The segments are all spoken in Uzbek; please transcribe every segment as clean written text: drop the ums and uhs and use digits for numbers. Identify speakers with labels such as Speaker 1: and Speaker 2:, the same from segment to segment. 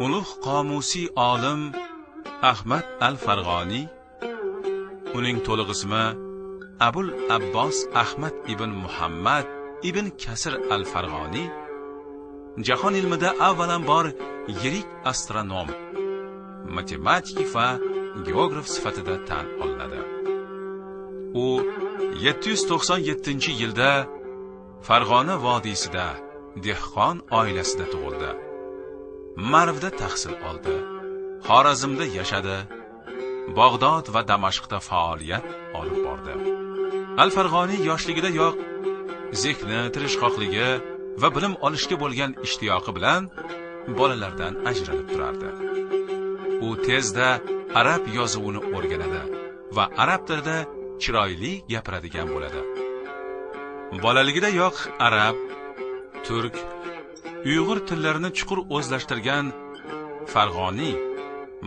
Speaker 1: Ulug' qomusiy olim Ahmad al-Farg'oniy, uning to'liq ismi Abul Abbos Ahmad ibn Muhammad ibn Kasir al-Farg'oniy, jahon ilmida avvalambor yirik astronom, matematik va geograf sifatida tan olinadi. U 797-yilda Farg'ona vodiysida dehqon oilasida tug'ildi. Marvda tahsil oldi, Xorazmda yashadi, Bag'dod va Damashqda faoliyat olib bordi. Al-Farg'oniy yoshligidayoq zehni, tirishqoqligi va bilim olishga bo'lgan ishtiyoqi bilan bolalardan ajralib turardi. U tezda arab yozuvini o'rganadi va arab tilida chiroyli gapiradigan bo'ladi. Bolaligidayoq arab, turk, uyg'ur tillarini chuqur o'zlashtirgan Farg'oniy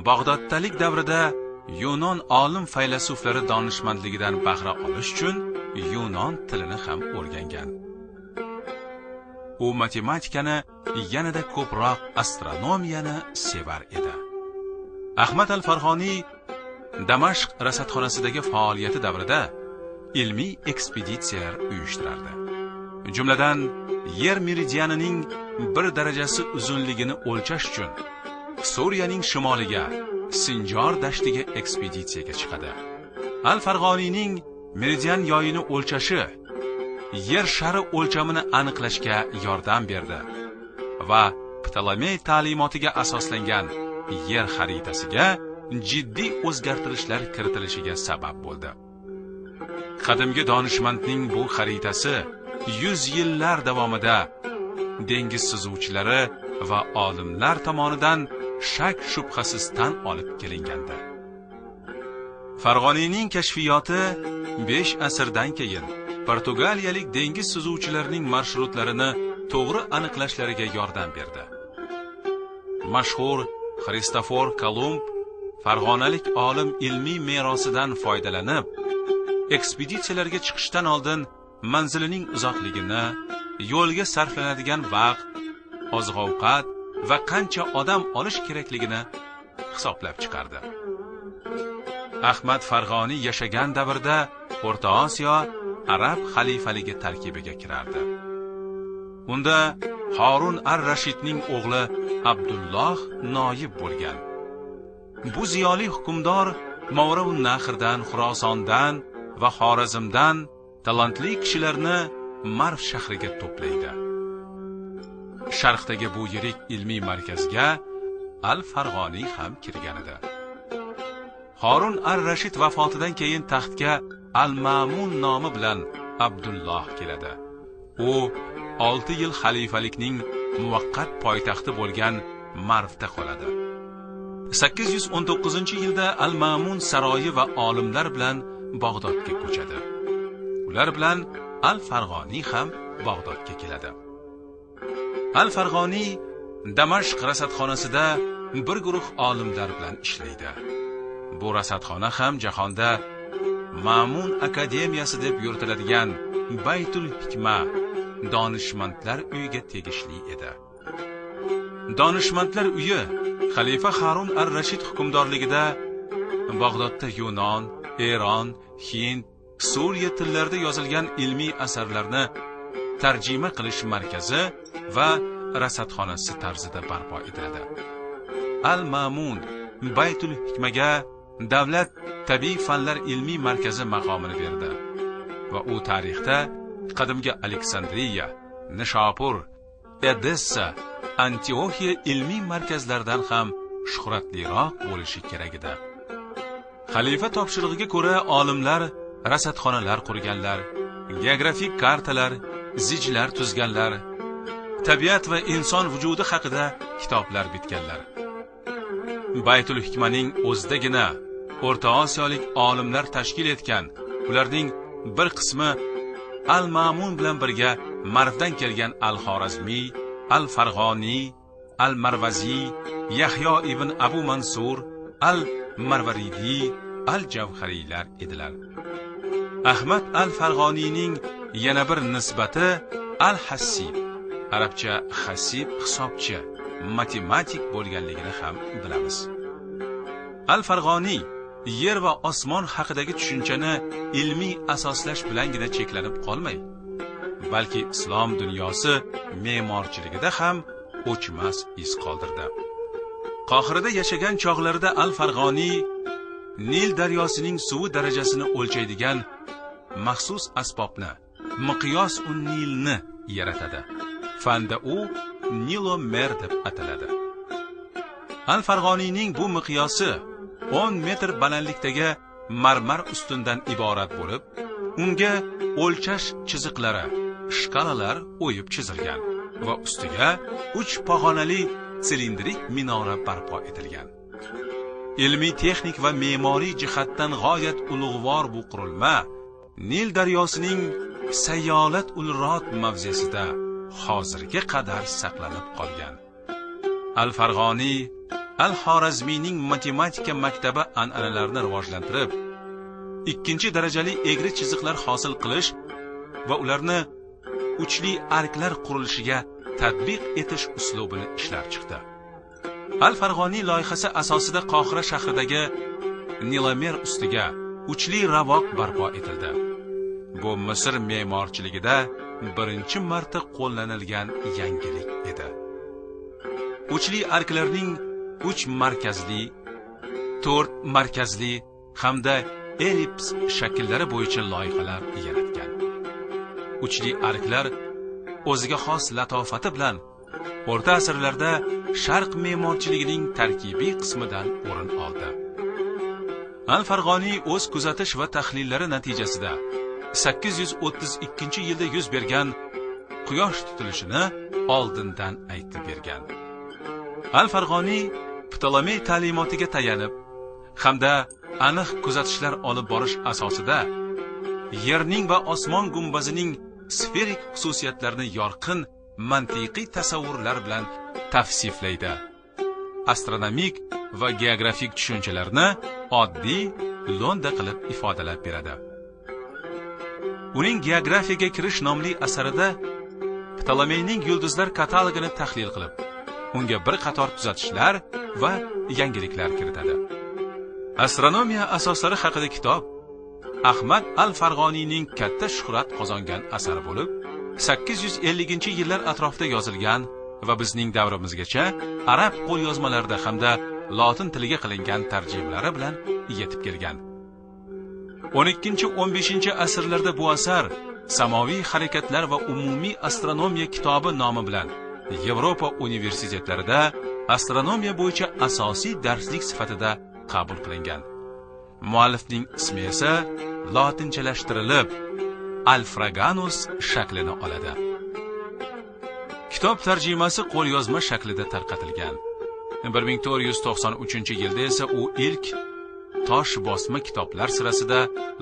Speaker 1: Bag'doddalik davrida yunon olim faylasuflari donishmandligidan bahra olish uchun yunon tilini ham o'rgangan. U matematikani yanada ko'proq astronomiyani sevar edi. Ahmad al-Farg'oniy Damashq rasadxonasidagi faoliyati davrida ilmiy ekspeditsiyalar uyushtirardi. Jumladan, yer meridianining 1 darajasi uzunligini o'lchash uchun Suriyaning shimoliga, Sinjor dashtiga ekspeditsiyaga chiqadi. Al-Farg'oniyning meridian yoyini o'lchashi yer shari o'lchamini aniqlashga yordam berdi va Ptolomey ta'limotiga asoslangan yer xaritasiga jiddiy o'zgartirishlar kiritilishiga sabab bo'ldi. Qadimgi donishmandning bu xaritasi 100 yillar davomida dengiz suzuvchilari va olimlar tomonidan shak shubhasiz tan olib kelingandi. Farg'oniyning kashfiyoti 5 asrdan keyin portugaliyalik dengiz suzuvchilarining marshrutlarini to'g'ri aniqlashlariga yordam berdi. Mashhur Xristofor Kolumb farg'onalik olim ilmiy merosidan foydalanib, ekspeditsiyalarga chiqishdan oldin manzilining uzoqligini, yo'lga sarflanadigan vaqt, oziq-ovqat va qancha odam olish kerakligini hisoblab chiqardi. Ahmad Farg'oniy yashagan davrda O'rta Osiyo arab xalifaligi tarkibiga kirardi. Unda Harun ar-Rashidning o'g'li Abdulloh noyib bo'lgan. Bu ziyoli hukmdor Mavraun-Nahrdan, Xurosondan va Xorazmdan talantli kishilarni Marv shahriga to'playdi. Sharqdagi bu yirik ilmiy markazga Al-Farg'oniy ham kirgan edi. Harun ar-Rashid vafotidan keyin taxtga Al-Ma'mun nomi bilan Abdulloh keladi. U 6 yil xalifalikning muvaqqat poytaxti bo'lgan Marvda qoladi. 819-yilda Al-Ma'mun saroyi va olimlar bilan Bag'dodga ko'chadi. Ular bilan Al-Farg'oniy ham Bag'dodga keladi. Al-Farg'oniy Damashq rasadxonasida bir guruh olimlar bilan ishlaydi. Bu rasadxona ham jahonda Ma'mun akademiyasi deb yuritiladigan Baytul Hikma donishmandlar uyiga tegishli edi. Donishmandlar uyi xalifa Harun ar-Rashid hukmdorligida Bag'dodda Yunon, Eron, Hind, Suriya tillarida yozilgan ilmiy asarlarni tarjima qilish markazi va rasadxonasi tarzida barpo etiladi. Al-Ma'mun Baytul Hikmaga davlat tabiiy fanlar ilmiy markazi maqomini berdi va u tarixda qadimgi Aleksandriya, Nishopur, Edessa, Antioxiya ilmiy markazlaridan ham shuhratliroq bo'lishi kerak edi. Xalifa topshirig'iga ko'ra olimlar rasadxonalar qurganlar, geografik kartalar, zijlar tuzganlar, tabiat va inson vujudi haqida kitoblar bitganlar. Baytul Hikmaning o'zidagina O'rta Osiyolik olimlar tashkil etgan, ularning bir qismi Al-Ma'mun bilan birga Marvdan kelgan Al-Xorazmiy, Al-Farg'oniy, Al-Marvaziy, Yahyo ibn Abu Mansur, Al-Marvaridiy, Al-Javhariylar edilar. Ahmad al-Farg'oniyning yana bir nisbati al-Hasib, arabcha hasib hisobchi, matematik bo'lganligini ham bilamiz. Al-Farg'oniy yer va osmon haqidagi tushunchani ilmiy asoslash bilangina cheklanib qolmay, balki islom dunyosi me'morchiligida ham o'chmas iz qoldirdi. Qohirada yashagan chog'larida Al-Farg'oniy Nil daryosining suvi darajasini o'lchaydigan maxsus asbobni, miqyos un Nilni yaratadi. Fanda u Nilomer deb ataladi. Al-Farg'oniyning bu miqyosi 10 metr balandlikdagi marmar ustundan iborat bo'lib, unga o'lchash chiziqlari, shkalalar o'yib chizilgan va ustiga 3 pog'onali silindrik minora barpo etilgan. Ilmiy, texnik va me'moriy jihatdan g'oyat ulug'vor bu qurilma Nil daryosining Sayolat Ulrot mavzesida hozirga qadar saqlanib qolgan. Al-Farg'oniy Al-Xorazmiyning matematika maktabi an'analarini rivojlantirib, ikkinchi darajali egri chiziqlar hosil qilish va ularni uchli arklar qurilishiga tatbiq etish uslubini ishlab chiqdi. Al-Farg'oniy loyihasi asosida Qohira shahridagi Nilomer ustiga uchli ravoq barpo etildi. Bu Misr me'morchiligida birinchi marta qo'llanilgan yangilik edi. Uchli arklarning 3 markazli, 4 markazli hamda ellips shakllari bo'yicha loyihalar yaratgan. Uchli arklar o'ziga xos latofati bilan o'rta asrlarda sharq me'morchiligining tarkibiy qismidan o'rin oldi. Al-Farg'oniy o'z kuzatish va tahlillari natijasida 832-yilda yuz bergan quyosh tutilishini oldindan aytib bergan. Al-Farg'oniy Ptolomey ta'limotiga tayanib hamda aniq kuzatishlar olib borish asosida yerning va osmon gumbazining sferik xususiyatlarini yorqin mantiqiy tasavvurlar bilan tavsiflaydi. Astronomik va geografik tushunchalarni oddiy lo'nda qilib ifodalab beradi. Uning Geografiyaga kirish nomli asarida Ptolomeyning yulduzlar katalogini tahlil qilib, unga bir qator tuzatishlar va yangiliklar kiritadi. Astronomiya asoslari haqida kitob Ahmad al-Farg'oniyning katta shuhrat qozongan asari bo'lib, 850-yillar atrofida yozilgan va bizning davrimizgacha arab qo'lyozmalarida hamda lotin tiliga qilingan tarjimalari bilan yetib kelgan. 12-15 asrlarda bu asar Samoviy harakatlar va umumiy astronomiya kitobi nomi bilan Yevropa universitetlarida astronomiya bo'yicha asosiy darslik sifatida qabul qilingan. Muallifning ismi esa lotinchalashtirilib Alfraganus shaklini oladi. Kitob tarjimasi qo'lyozma shaklida tarqatilgan. 1493-yilda esa u ilk tosh bosma kitoblar sirasida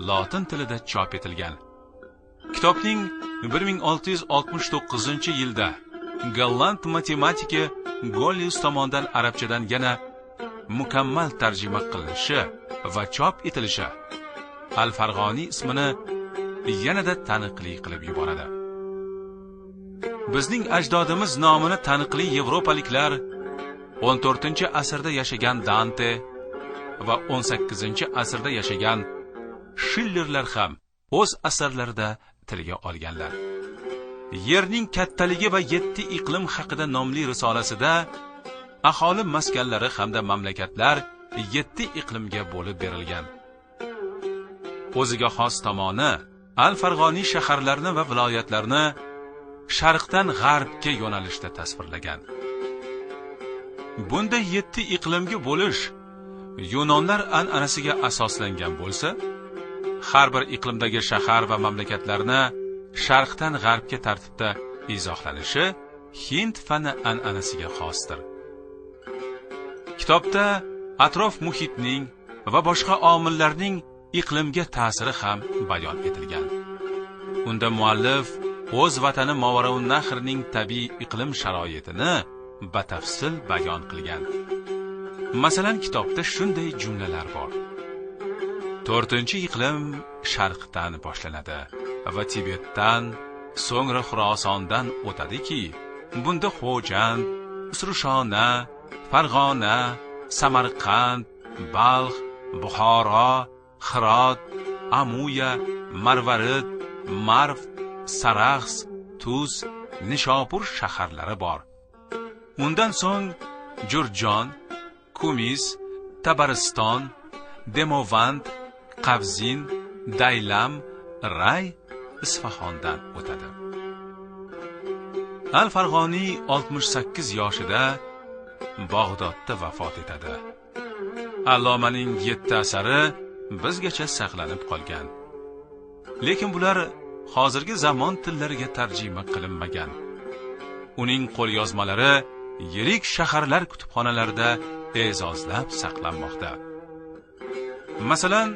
Speaker 1: lotin tilida chop etilgan. Kitobning 1669-yilda golland matematiki Gollius tomonidan arabchadan yana mukammal tarjima qilinishi va chop etilishi Al-Farg'oniy ismini yanada taniqli qilib yuboradi. Bizning ajdodimiz nomini taniqli yevropaliklar 14-asrda yashagan Dante va 18-asrda yashagan Schillerlar ham o'z asarlarida tilga olganlar. Yerning kattaligi va 7 iqlim haqida nomli risolasida aholi maskanlari hamda mamlakatlar 7 iqlimga bo'lib berilgan. O'ziga xos tomoni Al-Farg'oniy shaharlarni va viloyatlarni sharqdan g'arbga yo'nalishda tasvirlagan. Bunda 7 iqlimga bo'lish Yunonlar an'anasiga asoslangan bo'lsa, har bir iqlimdagi shahar va mamlakatlarni sharqdan g'arbga tartibda izohlanishi Hind fani an'anasiga xosdir. Kitobda atrof muhitning va boshqa omillarning iqlimga ta'siri ham bayon etilgan. Unda muallif o'z vatani Movarounnahrning tabiiy iqlim sharoitini batafsil bayon qilgan. Masalan, kitobda shunday jumlalar bor. 4-iqlim sharqdan boshlanadi. va Tibetdan, so'ngra Xurosondan o'tadiki, bunda Xo'jand, Usrushona, Farg'ona, Samarqand, Balx, Buxoro, Hirot, Amuya, Marvarid, Marv, Saraxs, Tuz, Nishopur shaharlari bor. Undan so'ng Jurjon, Kumis, Tabariston, Demovand, Qavzin, Daylam, Ray, Isfahondan o'tadi. Al-Farg'oniy 68 yoshida Bag'dodda vafot etadi. Allomaning 7 asari bizgacha saqlanib qolgan. Lekin bular hozirgi zamon tillariga tarjima qilinmagan. Uning qo'lyozmalari yirik shaharlar kutubxonalarida e'zozlab saqlanmoqda. Masalan,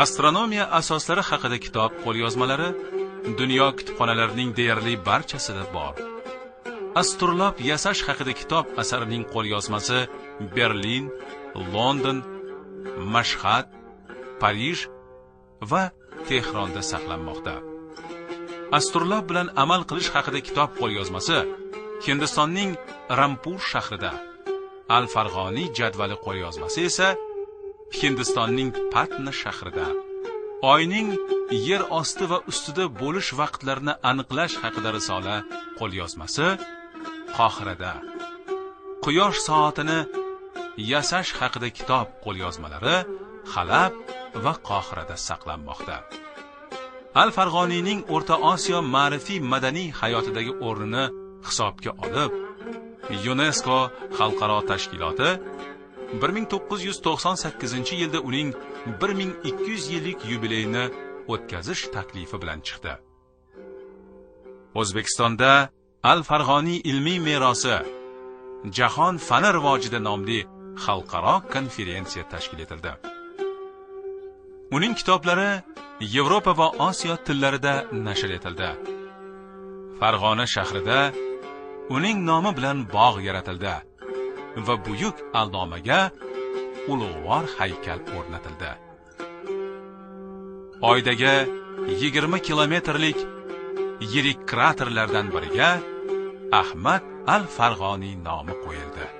Speaker 1: astronomiya asoslari haqida kitob qo'lyozmalari dunyo kutubxonalarining deyarli barchasida bor. Astrolab yasash haqida kitob asarining qo'lyozmasi Berlin, London, Mashhad, Parij va Tehronda saqlanmoqda. Astrolab bilan amal qilish haqida kitob qo'lyozmasi Hindistonning Rampur shahrida, Al-Farg'oniy jadvali qo'lyozmasi esa Hindistonning Patna shahrida. Oyning yer osti va ustida bo'lish vaqtlarini aniqlash haqida risola qo'lyozmasi Qohirada. Quyosh soatini yasash haqida kitob qo'lyozmalari Halab va Qohirada saqlanmoqda. Al-Farg'oniyning O'rta Osiyo ma'rifiy madaniy hayotidagi o'rnini hisobga olib, UNESCO xalqaro tashkiloti 1998-yilda uning 1200 yillik yubileyini o'tkazish taklifi bilan chiqdi. O'zbekistonda Al-Farg'oniy ilmiy merosi jahon fani rivojida nomli xalqaro konferensiya tashkil etildi. Uning kitoblari Yevropa va Osiyo tillarida nashr etildi. Farg'ona shahrida uning nomi bilan bog' yaratildi va buyuk allomaga ulug'vor haykal o'rnatildi. Oydagi 20 kilometrlik yirik kraterlardan biriga Ahmad al-Farg'oniy nomi qo'yildi.